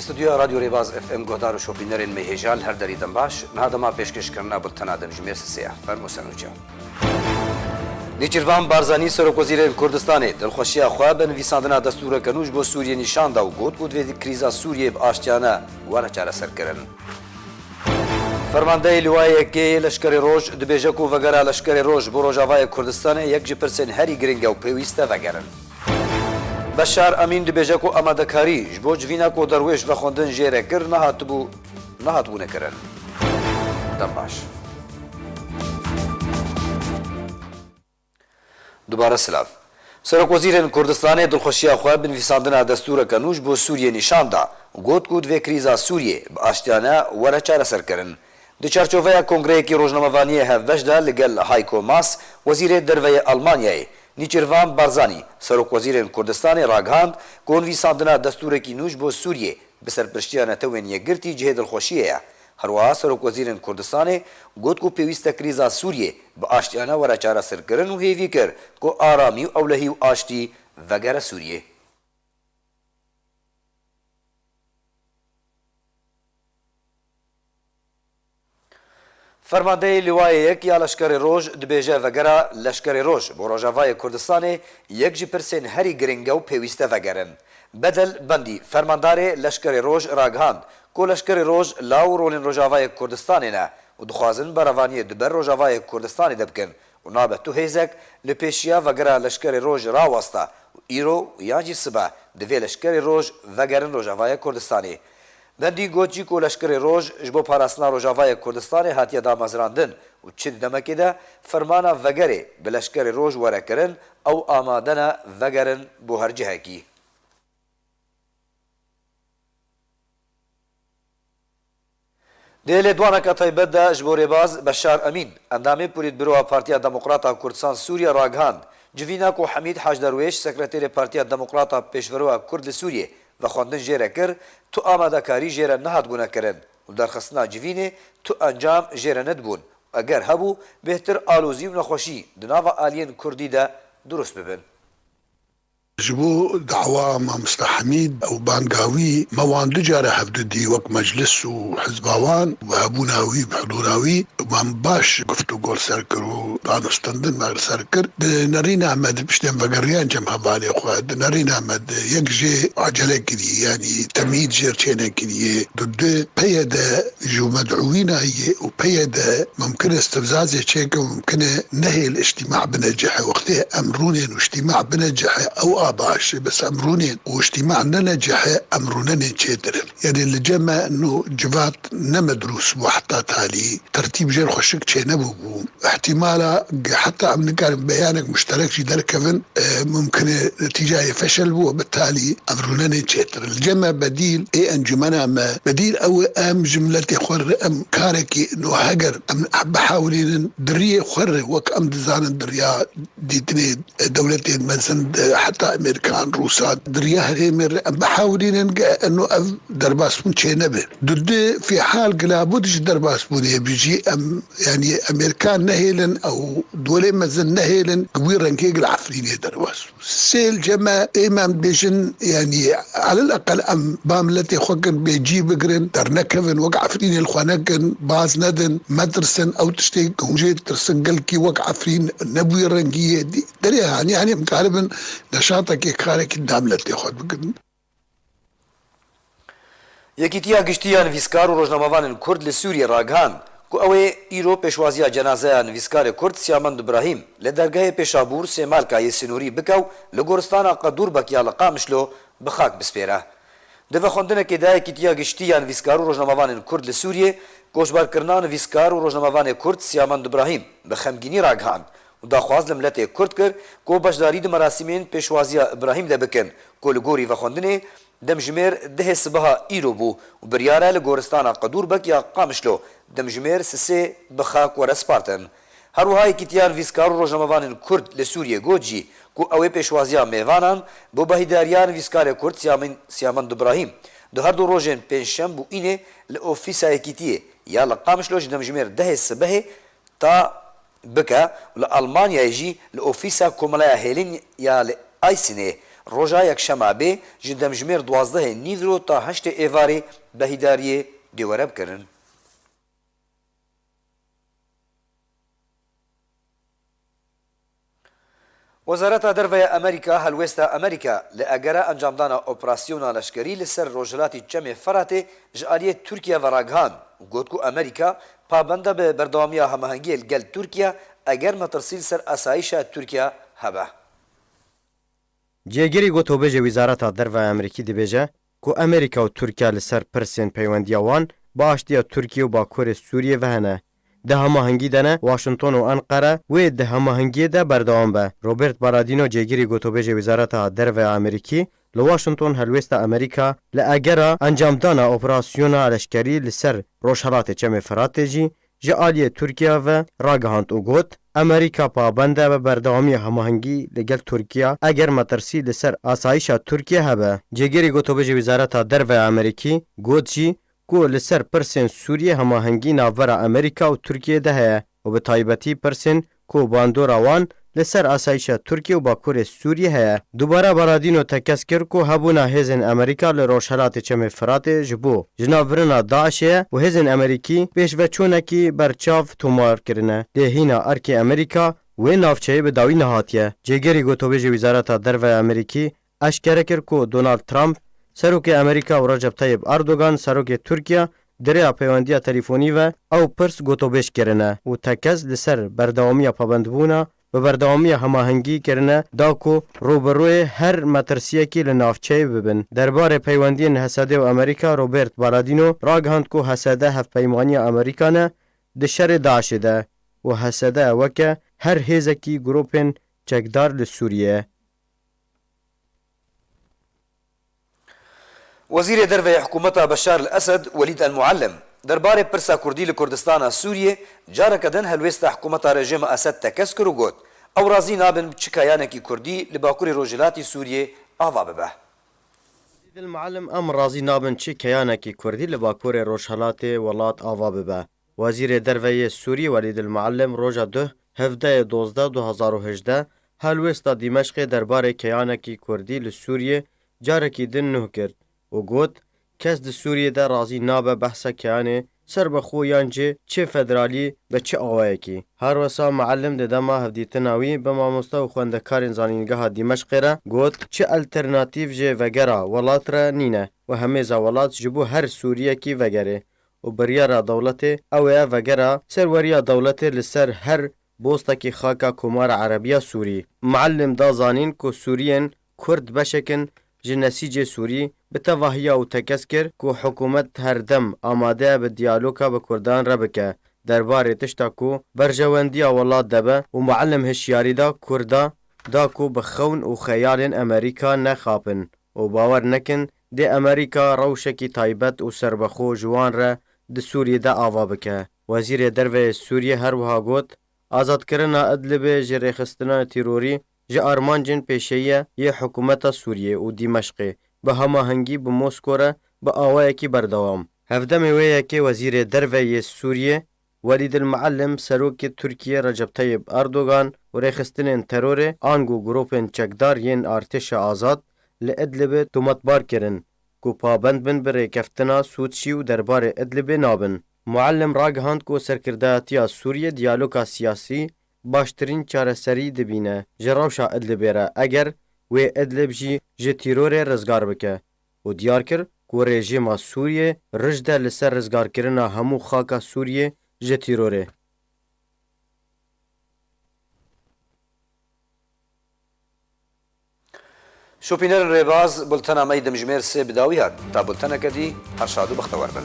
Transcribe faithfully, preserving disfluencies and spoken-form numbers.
Stûdyoya Radyo Rêbaz F M guhdar û şopînerên me hêja li her derî dem baş. Niha dema pêşkêşkirina bultena demjimêr sisê ye. Fermo Senûça. Nîçîrvan Barzanî, Serokwezîrên Kurdistanê, dilxweşiya xwe bi nivîsandina destûreke nû ji bo Sûriyê nîşan da û got ku divê krîza Sûriyê bi aştiyane were çareserkirin. Fermandeyê Liwayê Yekê yê Leşkerê Roj dibêje ku vegera Leşkerê Roj bo Rojavayê Kurdistanê yek ji pirsên herî giring e û pêwîst e vegerin. Beşar Emîn dibêje ku amadekarî ji bo civîna ku Derwêş vexwendin jê re kir nehatibû, nehatibûne kirin. Dem baş. Dubare silav. Serokwezîrên Kurdistanê dilxweşiya xwe bi nivîsandina destûreke nû ji bo Sûriyê nîşan da û got ku divê krîza Sûriyê bi aştiyane were çareserkirin. Di çarçoveya kongreyekî rojnamevaniyê hevbeş de li gel Heiko Maas, Wezîrê Derve yê Almanyayê, Nîçîrvan Barzanî, Serokwezîrên Kurdistanê ragihand ku nivîsandina destûrekî nû ji bo Sûriyê bi serpiştiya Netewên Yekgirtî cihê dilxweşiyê ye. Herwiha Serokwezîrên Kurdistanê got ku pêwîst e krîza Sûriyê bi aştiyane were çareserkirin û hêvî kir ku aramî û ewlehî û aştî vegere Sûriyê. Fermandeyê Liwayê Yek ya Leşkerê Roj dibêje vegera Leşkerê Roj bo Rojavayê Kurdistanê yek ji pirsên herî giring e û pêwîst e vegerin. Bedel Bendî, fermandarê Leşkerê Roj ragihand ku Leşkerê Roj law û rolên Rojavayê Kurdistanê ne û dixwazin berevaniyê di ber Rojavayê Kurdistanê de bikin û nabe tu hêzek li pêşiya vegera Leşkerê Roj rawesta û îro yan jî sibe divê Leşkerê Roj vegerin Rojavayê Kurdistanê. Bendî got jî ku Leşkerê Roj ji bo parastina Rojavayê Kurdistanê hatiye damezrandin û çi di demekê de fermana vegerê bi Leşkerê Roj were kirin, ew amade ne vegerin bo her cihekî. Di lêdwaneke taybet de ji bo rêbaz Beşar Emîn, endamê Polîtbüroya Partiya Demokrata Kurdistan Sûriye ragihand, civîna ku Hemîd Hac Derwêş, sekreterê Partiya Demokrata Pêşveroya Kurd li Sûriyê, vexwendin jê re kir, tu amadekarî jê re nehatibûne kirin û derxistina civînê tu encam jê re nedibûn û eger hebû, bêhtir alozî û nexweşî di nava aliyên Kurdî de dirust bibin. Ji bo dawa Mamoste Hemîd û banga wî, me wan du care hevdu dî wek meclis û hizba wan û hebûna wî bi hidûra wî, û me baş guftûgo li ser kir û danûstendin me li ser kir. Di nerîna me di piştên vegeriyan cem hevalê xwe, di nerîna me di yek jê acele kirî, yanî temhîd jê çê nekiriye. Du di peye de ji medûwîna yê û peye de mumkin e istifzazê çêke, mumkin e nehêl îctîma bine cihê. Wextê em rûnên û îctîma bine cihê, ew a baş e, bes em rûnên û îctîma nene cihê, em rûnenên çêtir in. Yanî li cem me no civat ne me dirûst bû heta talî, tertîb jêr xweşik çênebûbû. Îhtimala ge heta em nikarin beyanek muşterek jî derkevin, e, mumkin e netîcayê feşel bû, bi talî em rûnenên çêtir. Li cem me bedîl ê encûmena me, bedîl ew e em ji miletê xwe re em karekî no heger em bihewlînin di riyê xwe re wek em dizanin di riya dîtinê dewletên mezin, e, heta Amerîkan, Rûsan, di riya herêmê re em bihewlînin ge eno ev derbasbûn çênebe. Du di fîhal gilabûd ji derbasbûnê bi jî em, yanî Amerîkan nehêlin ew dewlê mezin nehêlin, bi wî rengê gil Efrînê derbas bû. Sê li cem me ê me em dibêjin, yanî alel eqel em ba miletê xwe kin bê cî bigirin, dernekevin, wek Efrînê li xwe nekin, baz nedin, metirsin, ew tiştê hûn jê ditirsin, gelkî wek Efrîn ne bi wî rengî yê. Derê hanî, hanî em karibin neşatekê, karekî da miletê xwe bikin. Yekîtiya Giştî ya Nivîskar û Rojnamevanên Kurd li Sûriyê ragihand ku ew ê îro pêşwaziya cenazeya nivîskarê Kurd Siyamend Ibrahîm li dergehê Pêşabûr Sêmalka yê sînorî bike û li goristana Qedûrbek ya li Qamişlo bi xak bispêre. Di vexwendinekê de Yekîtiya Giştî ya Nivîskar û Rojnamevanên Kurd li Sûriyê koçberkirina nivîskar û rojnamevanê Kurd Siyamend Ibrahîm bi xemgînî ragihand û daxwaz li miletê Kurd kir ku beşdarî di merasîmên pêşwaziya Ibrahîm de bikin ku li gorî vexwendinê demjimêr dehê sibeha îro bû û biryar e li goristana Qedûrbek ya Qamişlo demjimêr sisê bi xak were spartin. Her wiha Yekîtiya Nivîskar û Rojnamevanên Kurd li Sûriyê got jî ku ew ê pêşwaziya mêvanan bo bahîdariya nivîskarê Kurd Siyamin-, Siyamend Ibrahîm di her du rojên pêncşem û înê li ofîsa Yekîtiyê ya li Qamişlo ji demjimêr dehê sibehê ta bike û li Almanyayê jî li ofîsa Komeleya Hêlin ya li Eysînê roja Yekşema bê ji demjimêr duwazdehê nîvro ta heştê êvarê behîdariyê dê were bikirin. Wezareta Derve ya Amerîka helwêsta Amerîka li egera encamdana operasyona leşkerî li ser rojhilatî Çemê Feratê ji aliyê Tirkiye ve ragihand û got ku Amerîka pabend e bi berdewamiya hemahengiyê li gel Tirkiye eger metirsî li ser asayîşa Tirkiye hebe. Cêgirî gotobêjê Wizareta Derve ya Amerîkî dibêje ku Amerîka û Tirkiye li ser pirsên peywendiya wan bi aştiya Tirkiye û Bakurê Sûriyê ve hene. Di hemahengî de ne Washington û Enqere wê di hemahengiyê de berdewam be. Robert Paladino, cêgirî gotobêjê Wizareta Derve ya Amerîkî, li Washington helwêsta Amerîka li egera encamdana operasyona leşkerî li ser Rojhelatê Çemê Firatê jî ji aliyê Tirkiye ve ragihand û got, Amerîka pabend e bi berdewamiya hemahengî li gel Tirkiye eger metirsî li ser asayîşa Tirkiye hebe. Cêgirî gotobêjê Wizareta Derve ya Amerîkî got jî ku li ser pirsên Sûriyê hemahengî navbera Amerîka û Tirkiye de heye û bi taybetî pirsên ku bandora wan li ser asayîşa Tirkiye û Bakurê Sûriyê heye. Dubare Baradîno tekez kir ku hebûna hêzên Amerîka li Rojhelatê Çemê Firatê ji bo jinavbirina DAIŞê ye û hêzên Amerîkî pêşveçûnekî berçav tomar kirine. Lê hîna erkê Amerîka wê navçeyê bi dawî nehatiye. Cêgerî gotobêjê Wizareta Derve ya Amerîkî eşkere kir ku Donald Trump, serokê Amerîka û Recep Tayyip Erdogan, serokê Tirkiye, di rêya peywendiya telîfonî ve ew pirs gotobêj kirine û tekez li ser berdewamiya pabendbûna bi berdewamiya hemahengî kirine da ku rûbirûyê her metirsiyekî li navçeyê bibin. Derbarê peywendiyên H S D û Amerîka Robert Paladino ragihand ku H S D hevpeymaniya Amerîka ne di şerê DAIŞê de û H S D weke her hêzekî grûpên çekdar li Sûriyê ye. Wezîrê Derve yê hikûmeta Beşar el Esed Welîd el Muallim derbarê pirsa Kurdî li Kurdistana Sûriyê careke din helwêsta hikûmeta rejîma Esed tekez kir û got, ew razî nabin çi keyanekî Kurdî li Bakurê Rojhilatî Sûriyê ava bibe. Welîd el Muallim, em razî nabin çi keyanekî Kurdî li Bakurê Rojhilatê welat ava bibe. Wezîrê Derve yê Sûrî Welîd el Muallim roja duh hevdeyê dozdeh du hezar û hejdeh helwêsta Dîmeşqê derbarê keyanekî Kurdî li Sûriyê carekî din nuh kir û got, kes di Sûriyê de razî nabe behsa keyanê serbexwe yan jî çi federalî be çi awayekî. Her wisa Muallim di dema hevdîtina wî bi mamoste û xwendekarên zanîngeha Dîmeşqê re got, çi alternatîf jê vegera welat re nîne û hemêza welat ji bo her Sûriyekî vegerê. û biryara dewletê ew e vegera serweriya dewletê li ser her bostekî xaka Komara Erebiya Sûrî. Muallim da zanîn ku Sûriyên Kurd beşek in ji nesîcê Sûrî, bi tevahiya û tekez kir ku hikûmet her dem amade ye bi diyaloga bi Kurdan re bike derbarê tişta ku berjewendiya welat de be û Muallim hişyarî da Kurda da ku bi xewn û xeyalên Amerîka nexapin û bawer nekin dê Amerîka rewşekî taybet û serbexwe ji wan re di Sûriyê de ava bike. Wezîrê Derve yê Sûriyê her wiha got, azadkirina Idlibê ji rêxistina tîrorî ji armancên pêşeyî ye yê hikûmeta Sûriyê û Dîmeşqê bi hemahengî bi Mosko re bi awayekî berdewam. Hevdemê wê yekê Wezîrê Derve yê Sûriyê Welîd el Muallim, serokê Tirkiyê Recep Tayyip Erdogan û rêxistinên terorê ango grûpên çekdar yên Artêşa Azad li Idlibê tometbar kirin ku pabend bin bi rêkeftina Sûtçî û derbarê Idlibê nabin. Muallim ragihand ku serkirdayetiya Sûriyê diyaloga siyasî baştirîn çareserî dibîne ji rewşa Idlibê re eger wê Idlib jî ji tîrorê rizgar bike. û diyar kir ku rejîma Sûriyê rij de li ser rizgarkirina hemû xaka Sûriyê ji tîrorê. Şopînerên rêbaz, bultena me yê demjimêr sê bi dawî hat. Ta bulteneke dî, her şad û bextewar bin.